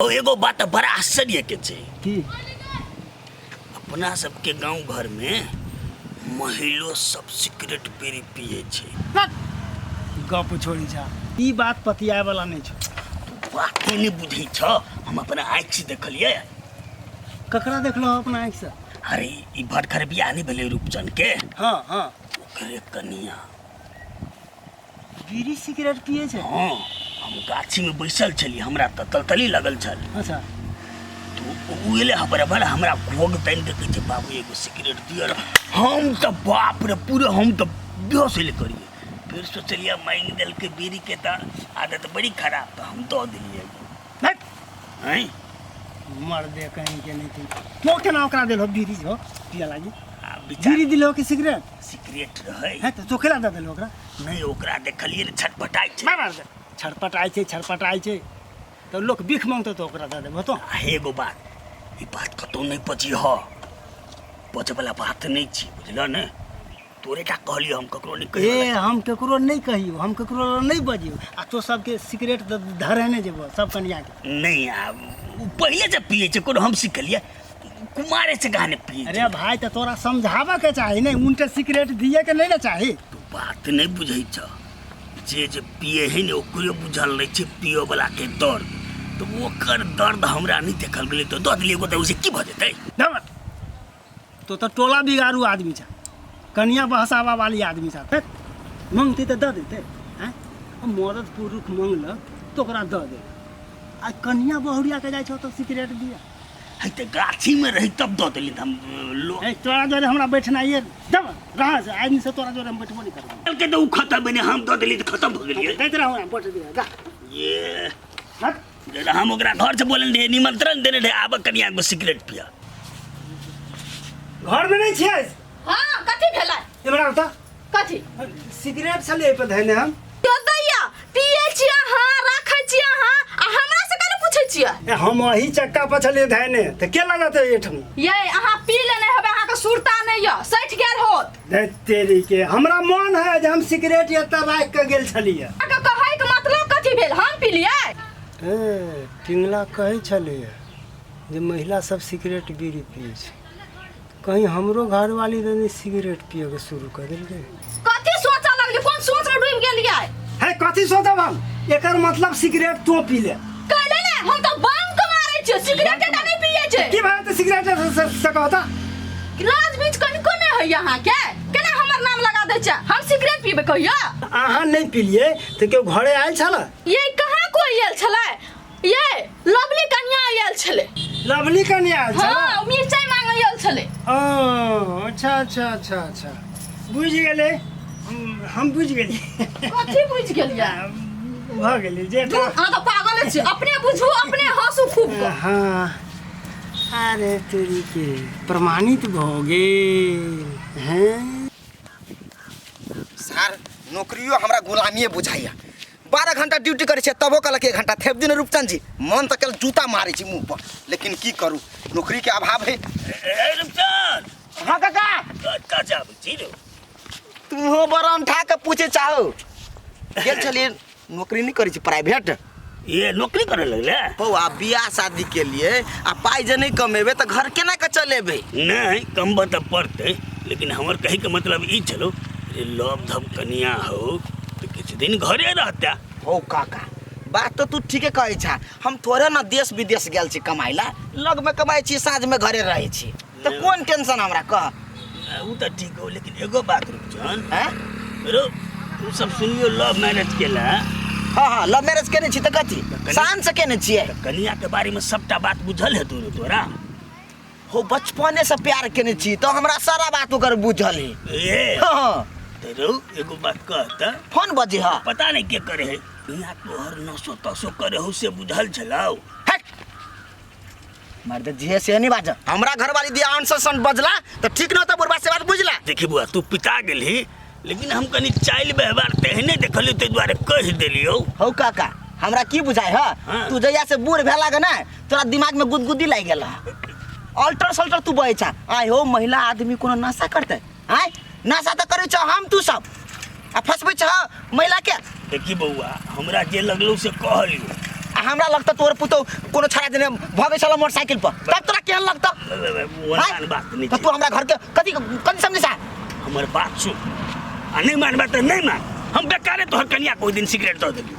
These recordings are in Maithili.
ओ एगो बात बड़ा आश्चर्य के छै। की? अपना सबके गांव घर में महिलो सब सिगरेट बीड़ी पिए छै। गप छोड़ी जा, ई बात पतियाए वाला नहीं छौ। तू बाते नहीं बुझै छ, हम अपना आँखि से देखलिए। ककरा देखलो अपना आँखि से? अरे ई भटखर बियाह नहीं भेलै रूपचंद के? हाँ हाँ। ओकरे कनिया बीड़ी सिगरेट पिए छै? हाँ, हम गाछी में बैसल छली, हमरा तऽ तलतली लगल छल। अच्छा। तो उ एलै हबर हमरा घोग तानि के कहै छै बाबू एगो सिगरेट दिअ रे। हम तऽ बाप रे पूरे हम तऽ बेहोश होइले करियै। फिर सोचलियै मांगि देलकै बीड़ी के तऽ आदत बड़ी खराब, तऽ हम दऽ देलियै एगो। हट। आँय? मर दे कहीं के नहीं थी। तो केना ओकरा देलहो बीड़ी हो पिए लागी? आ विचार बीड़ी दिलहो कि सिगरेट? सिगरेट रहै। है तऽ तो केना दऽ देलहो ओकरा? नहीं, ओकरा देखलियै ने छटपटाइ छै। मार मार दे। छटपटाइ छै, छटपटाइ छै तऽ लोक भीख मांगतौ तऽ ओकरा दऽ देबहो तो। आ एगो बात, ई बात कतौ नहि बजी ह, बजवला बात नहि छी, बुझलह ने? तोरे टा कहलियौ, हम ककरो नहि कहियो। ए हम ककरो नहि कहियो, हम ककरो नहि बजियो। आ तो सबके सिगरेट धरेने जेबो सब कनिया के। नहीं, आ उ पहिले से पिए छै, कोनो हम सिखलियै? कुमारे से गाने पिए। अरे भाई, तऽ तोरा समझाबऽ के चाही ने, उनटे सिगरेट दिए के नहीं ने चाही। तू बात नहीं बुझै छ, जे जे पिए है ने ओकरे बुझल रहै छै पिए वाला के दर्द, तऽ ओकर दर्द हमरा नहीं देखल गेलै तऽ दऽ देलियै एगो, तऽ ओइसे की भऽ जेतै? धमक। तो तऽ टोला बिगाड़ू आदमी छ, कनिया बहसावा वाली आदमी छ। फेर मंगतै तऽ दऽ देतै? आँय, मरद पुरुष मंगलक तऽ ओकरा दऽ दे, आ कनिया बहुरिया के जाइ छौ तऽ सिगरेट दिया। है तऽ गाछी में रही तब दऽ देली हम लोग। ए, तोरा जोरे हमरा बैठनाइए दब रहा से आदमी से तोरा जोरे हम बैठबो नहीं करबो। के तऽ उ खत्म भेलै, हम दऽ देली तऽ खत्म भऽ गेलियै। दैत रहू, बैठ दिया जा। ये हट। जेना हम ओकरा घर से बोलने रहियै, निमंत्रण देने रहियै, आब कनिया एगो सिगरेट पिया। घर में नहीं छियै? हाँ, कथी भेलै? एमरा होता। कथी? सिगरेट छलै पे धैने हम। तो दैया पिए छियै अहाँ, राखै छियै अहाँ, आ हमरा से कने पूछै छियै? ए, हम अही चक्का पर छलियै धैने तऽ के लगतै एहिठाम? ये अहाँ पी लेने हेबै, अहाँके सुरता नहि यऽ, सठि गेल होत। धै तेरी के, हमरा मन है जे हम सिगरेट एतऽ राखि कऽ गेल छलियै। अहाँके कहैके मतलब कथी भेल, हम पीलियै? ए, टिंगला कहै छलैए जे महिला सब सिगरेट बीड़ी पियै छै, कहीं हमरो घरवाली दने सिगरेट पियके शुरू कऽ देलकै। कथी सोचऽ लगलियै, कोन सोच में डूबि गेलियै? है कथी सोचब हम, एकर मतलब सिगरेट तो पी ले। कहले ने हम तऽ बंक मारै छियै, सिगरेट टा नहि पियै छै। की भाई तऽ सिगरेट से कहता? लाज बीच कनिको नहि होइए अहाँके, केना हमर नाम लगा दै छै हम सिगरेट पीबै कहियो? अहाँ नहि पीलियै तऽ केओ घरे आयल छल? ये कहाँ कोई आयल छलै, ये लवली कन्या आयल छलै। लवली कन्या आयल छलै? हाँ, मिरचाई मांगे आयल छलै। ओ अच्छा अच्छा अच्छा अच्छा, बुझि गेलै, हम बुझि गेलियै। कथी बुझि गेलियै? भऽ गेलै जे तू अहाँ तऽ पागल छी, अपने बुझू अपने हंसू खूब कऽ। हाँ, अरे तोरी के प्रमाणित भऽ गेल हैं। सर नौकरियो हमरा गुलामिए बुझाइया, 12 घंटा ड्यूटी करै छियै तबो कहलक 1 घंटा थेप दिन रूपचंद जी, मन तऽ केल जूता मारै छी मुँह पर, लेकिन की करू नौकरी के अभाव है। ए रूपचंद। हाँ काका। कतऽ जाबै छी रो? तुहो बड़ अंठा के पूछे चाहो, गेल छलियै नौकरी नहीं करै छी प्राइवेट। ये नौकरी करे लगले? हो, आ बियाह शादी के लिए आ पाई जे नहीं कमेबे तऽ घर केना के चलेबे? नहीं कमबऽ तऽ पड़तै, लेकिन हमर कहै के मतलब ई छलो जे लव धब कनिया हो तऽ किछु दिन घरे रहता। हो काका बात तो तू ठीके कहै छा, हम थोड़े ना देश विदेश गेल छी कमाइ ला, लग में कमाइ छी, साँझ में घरे रहै छी, तऽ कोन टेंशन हमरा कह। उ तऽ ठीक हो, लेकिन एगो बात रूपचंद। हैं? रो तू सब सुनियो लव मैरिज केला? हाँ हाँ लव मैरिज केने छी तऽ कथी शान से केने छियै। तऽ कनिया के बारे में सबटा बात बुझल हेतौ रे तोरा? हो बचपने से प्यार केने छी तऽ हमरा सारा बात ओकर बुझल है। ए हाँ। तऽ रौ एगो बात कह तऽ। फोन बजे हा। पता नहीं के करे है, यहाँ तोहर नसो तसो करे हो से बुझल छलौ? हट मर्द जे से नहीं बाज, हमरा घरवाली दिया आंसर सन बजला तऽ ठीक न तऽ बुढ़बा से बात बुझला। देखी बुआ तू पिता गेलही, लेकिन हम कनी चाइल व्यवहार तेहने देखलियो ताहि दुआरे कहि देलियौ। हौ काका हमरा की बुझाय ह, हाँ। तू जहिया से बूढ़ भेला गे ने तोरा दिमाग में गुदगुदी लागि गेल ह, अल्टर सल्टर तू बहै छा। आय हो महिला आदमी कोनो नशा करतै? आय नशा तऽ करै छौ हम तू सब, आ फसबै छौ महिला के। देखी बौआ हमरा जे लगलो से कहलियो। आ हमरा लगता तोर पुतौ कोनो छड़ा देने भगै छल मोटरसाइकिल पर तब तोरा केहन लगता? ओना बात नहीं। तो तू हमरा घर के कथी कथी समझे सा? हमर बात सुन आ नहीं मानबा तऽ नहीं मान, हम बेकारे तोहर कनिया को ओहि दिन सिगरेट दऽ देलियौ।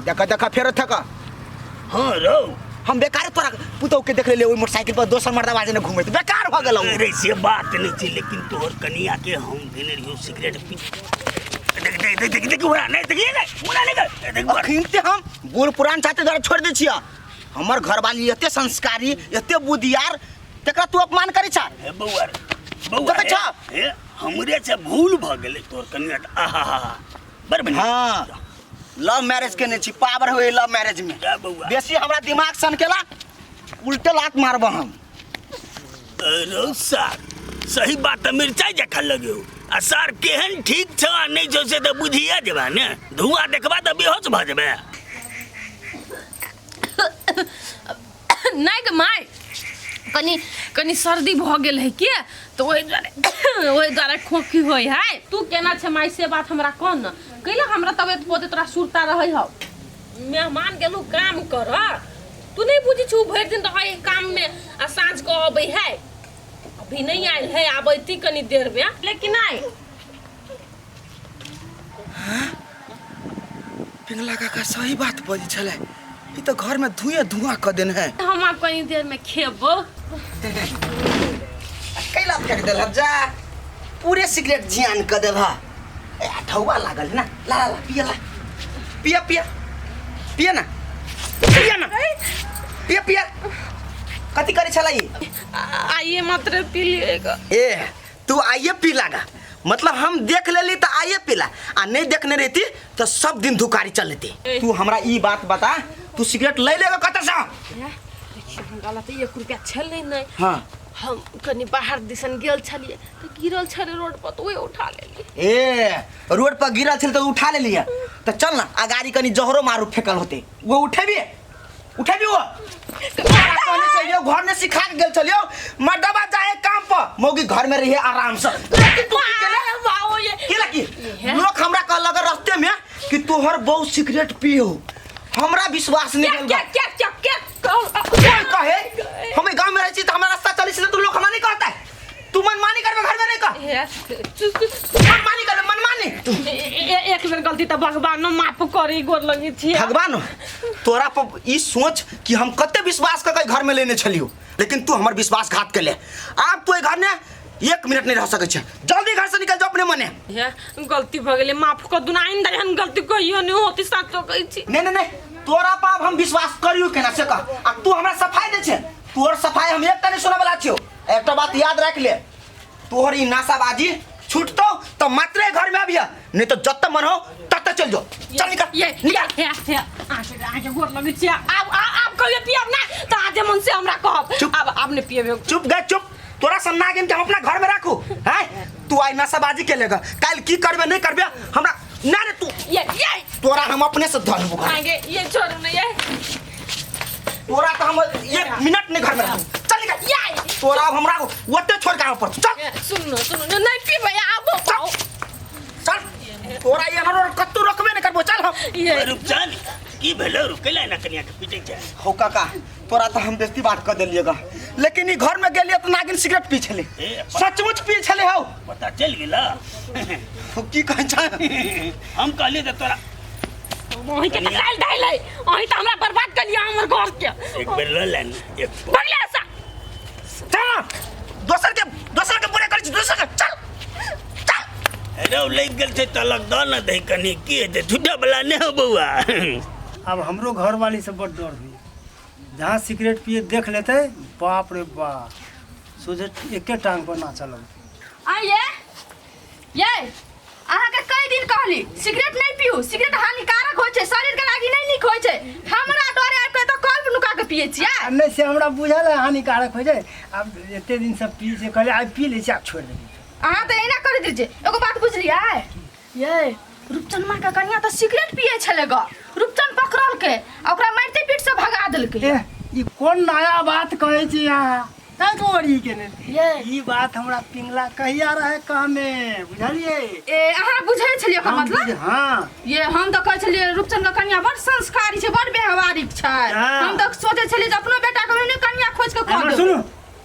देख देख फेरो थक। हाँ रौ, हम बेकारे तोरा पुतौ के देख लेले ओहि मोटरसाइकिल पर दोसर मर्दवा जेने घुमैत, बेकार भ गेलौ। अरे से बात नहीं छै, लेकिन तोहर कनिया के हम देने रहियौ सिगरेट पी। देख देख देख देख देख ओरा नहीं देखिए नहीं ओरा नहीं देख देख बड़। अखन ते हम बूढ़ पुरान छाते द्वारा छोड़ दै छियै। हमर घरवाली एते संस्कारी एते बुद्धियार, तकरा तू अपमान करै छा? हे बौआ रे, बौआ देखै रे, छा? हे हमरे से भूल भ गेलै तोहर कनिया के, आहा हा हा बड़ बढ़िया। हाँ लव मैरिज केने छी, पावर होय लव मैरिज में। जा बौआ। बेसी हमरा दिमाग सन केला उल्टे लात मारब हम। अरे सार सही बात तऽ मिरचाई जखन लगे हो आ सार केहन ठीक छौ आ नहि छौ से तऽ बुझिए जेबा ने, धुआं देखबा तऽ बेहोश भऽ जेबे। नहि गे माय, कनि कनि सर्दी भऽ गेल है के तऽ ओहि दुआरे खोखी होइ है। तू केना छै माय से बात हमरा कह न, कैला हमरा तबियत पोते तोरा सुरता रहै हौ। मेहमान गेलू काम कर, तू नहीं बुझी छु भरि दिन रहै काम में आ साँझ को अबै है, अभी नहीं आयल है, आबैती कनि देर में, लेकिन आइ पिंगला काका सही बात बजै छलै, ई तऽ घर में धुएं धुआं कऽ देने है। हम आब कनि देर में खेबो। कैला फेंक देलह जा, पूरे सिगरेट जियान कऽ देलह। ए ठौआ लागल ना, ला ला ला पिया ला, पिया पिया पिया ना, पिया ना, पिया पिया। कथी करै छलै ई? आइए मात्र पी लिएगा। ए तू आइए पी लागा, मतलब हम देख लेली तऽ आइए पीला, आ नहीं देखने रहती तो सब दिन धुकारी चल लेती। तू हमरा ई बात बता, तू सिगरेट ले लेगा कतऽ से? देखियौ हमरा लग तऽ 1 रुपया छलै नहि। हाँ। हम कनि बाहर दिसन गेल छलियै तऽ गिरल छलै रोड पर तऽ ओहे उठा लेली। ए रोड पर गिरल छलै तऽ उठा लेलियै, तऽ चल ना अगाड़ी कनि जहरो मारू फेकल होते, वो उठेबी उठेबी वो। तोरा कहने छलियौ घर में सिखा के गेल छलियौ मर्दबा जाए काम पर मौगी घर में रहिए आराम से, लेकिन तू की केले? की लकी लोग हमरा कहलक रास्ते में कि तोहर बहु सिगरेट पियो, हमरा विश्वास नहीं क्या भेल। क्या क्या क्या क्या कोई कहे हम गांव में रहै छी तऽ हमरा रास्ता चलै छी तऽ लोग हमरा नहीं कहता, तू मनमानी करबे घर में नहीं कह, मनमानी करबे मनमानी। एक बेर गलती तऽ भगवानो माफ करी, गोर लगे छी। भगवान तोरा पर ई सोच कि हम कते विश्वास कऽ के घर में लेने छलियौ, लेकिन तू हमर विश्वासघात केले। आब तू एहि घर में 1 मिनट नहीं रह सकै छै, जल्दी घर से निकल जाओ अपने मने। हे गलती भऽ गेलै माफ कऽ दूना, आइंदा एहन गलती कहियो नहि होती, साचो कहै छी। नहीं नहीं नहीं तोरा पर आब हम विश्वास करियो केना से कह, आ तू हमरा सफाई दे छै, तोहर सफाई हम एकटा नहीं सुनऽ वाला छियौ। एकटा बात याद राख ले, तोहर ई नासाबाजी छूटतौ तऽ मात्रे घर में अबिह, नहीं तो जत्त मन हो तत्त चल जो, चल निकल ये निकल। हे हे आके आके गोर लगै छी, आब आब कहियो पियब ना तऽ आजे मन से हमरा कहब। चुप। आब आब नहि पियबे। चुप गए चुप, तोरा सन नागिन के हम अपना घर में राखू हैं? तू आई नशाबाजी के लेगा काल की करबे नहीं करबे हमरा ना रे तू ये ये तोरा हम अपने से धर लेबो घर। आगे ये छोड़ू ना ये तोरा तो हम 1 मिनट नहीं घर में राखू, चल निकल। ये तोरा अब हमरा ओते छोड़ के आबऽ पड़तौ, चल। ये, सुन न, सुन न, नहीं पीबै आबो पाओ। चल तोरा ये हमरो कत्तो रखबे नहीं करबो, चल हम। ये रूपचंद की भेलो रू कैला ना कनिया के पीटै छै? हो काका तोरा तो हम बेइज्जती बात कर देलिएगा, लेकिन ई घर में गेलिए तो नागिन सिगरेट पी छले, सचमुच पी छले हौ। पता चल गेला। हो की कहै छै? हम कहलिए तऽ तोरा वहीं के काल डाल है, वहीं तो हमरा बर्बाद कर लिया हमर घर के। एक बेर ल ले एक बगले ऐसा चल दोसर के पूरा करै छी, दोसर के चल चल। रौ लागि गेल छै तऽ लग दऽ न दही कनि, की हेतै झूठा वाला नहि हो बौआ। आब हमरो घरवाली से बड़ डर होइए, जहाँ सिगरेट पिए देख लेते बाप रे बाप सोझे एके टांग पर नाचऽ लगतै। आइए ये अहाँके कई दिन कहली सिगरेट नहीं पीऊ, सिगरेट हानिकारक होइ छै, शरीर के लागी नहीं नीक होइ छै, हमरा डरे आबि के तऽ कल नुका के पिए छियै। नहीं से हमरा बुझल है हानिकारक होइ छै, आब एते दिन से पी छै कहलियै आइ पी लै छी आब छोड़ि देबै। अहाँ तऽ एना करै दियै, एगो बात बुझलियै ये रूपचंद माँ के कनिया तऽ सिगरेट पिए छलै ग, रूपचंद पकड़लकै आ ओकरा मारिते पीट से भगा देलकै। ए ई कोन नया बात कहै छी अहाँ? तोरी के ने ये ई बात हमरा पिंगला कहिया रहे कहने बुझलिए ए अहाँ बुझै छलियै ओकर हम मतलब हाँ ये हम तऽ कहै छलियै रूपचंद के कनिया बड़ संस्कारी छै बड़ व्यवहारिक छै हाँ। हम तऽ सोचै छलियै जे अपनो बेटा के ओहने कनिया खोजि के कऽ हमर देबै सुनू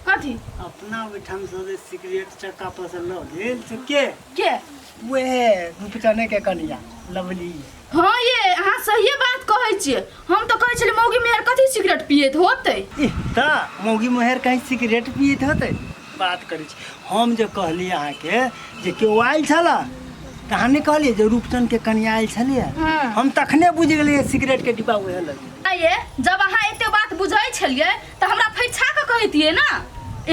कथी अपना ओहिठाम से जे सिगरेट चक्का पर से लऽ गेल से के के उहे रूपचने के कनिया लवली हाँ ये अहाँ सहिए बात कहै छियै हम तऽ कहै छलियै मौगी मेहर कथी सिगरेट पियैत होतै इह तऽ मौगी मोहर कहीं सिगरेट पियैत होतै बात करै छी हम जे कहली अहाँके जे केओ आयल छलऽ तऽ अहाँ नहि कहलियै जे रूपचंद के कनिया आयल छलियै हाँ। हम तखने बुझि गेलियै सिगरेट के डिब्बा उहे लग आ ये जब अहाँ एते बात बुझै छलियै तऽ हमरा फरिछा कऽ कहितियै ने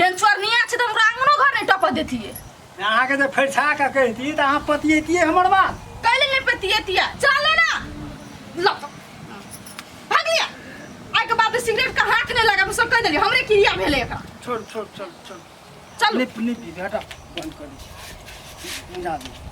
एहन चोरनिया छै तऽ हमरा आङ्गनो घर नहि टपऽ देतियै अहाँके जे फरिछा कऽ कहितियै तऽ अहाँ पतियैतियै हमर बात कैले नहि पतियतियै चल ना ल भाग लिया आइ के बाद सिगरेट के हाथ नहि लगाब सब कहि देलियै हमरे क्रिया भेलै एकरा छोड़ छोड़ छोड़ छोड़ चलू नहि नहि पीबी हटा बंद कर दै छी बुझा दू।